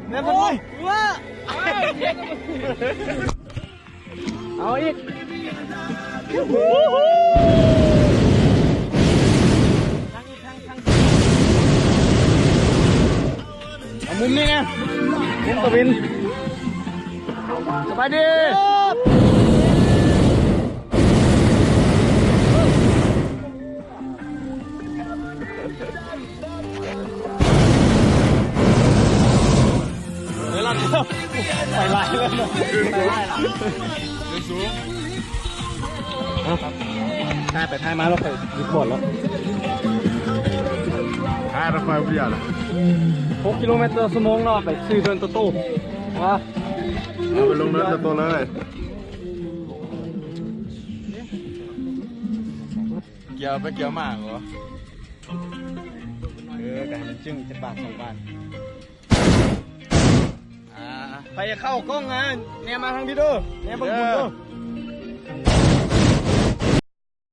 ແມ່ນບໍ່? ເອົາອີກ ເອົາມຸມນີ້ນະ ມຸມຕະເວັນ. ສະບາຍດີ. ໄປຫຼາຍແລ້ວເນາະ ໄປຫຼາຍລະ. ສູງ ເອົາ ຖ່າຍໄປຖ່າຍມາແລ້ວ ໄປ record ແລ້ວ ຖ່າຍແລ້ວ ໄປບໍ່ຢາກລະ. ຫົກກິໂລແມັດຕໍ່ຊົ່ວໂມງເນາະ ໄປຊື້ເດີນໂຕໂຕ້ ວ່າ ເອົາໄປລົງເດີນໂຕໂຕ້ເລີຍ. ກ່ຽວໄປກ່ຽວມາບໍ? ເອີ ກະໃຫ້ມັນຈຶ້ງຈັກບາດສອງບາດ. ອ່າ ໃຜເຂົ້າກ້ອງຫັ້ນ ແນມມາທາງພີ້ເດີ ແນມເບິ່ງພຸ້ນເດີ.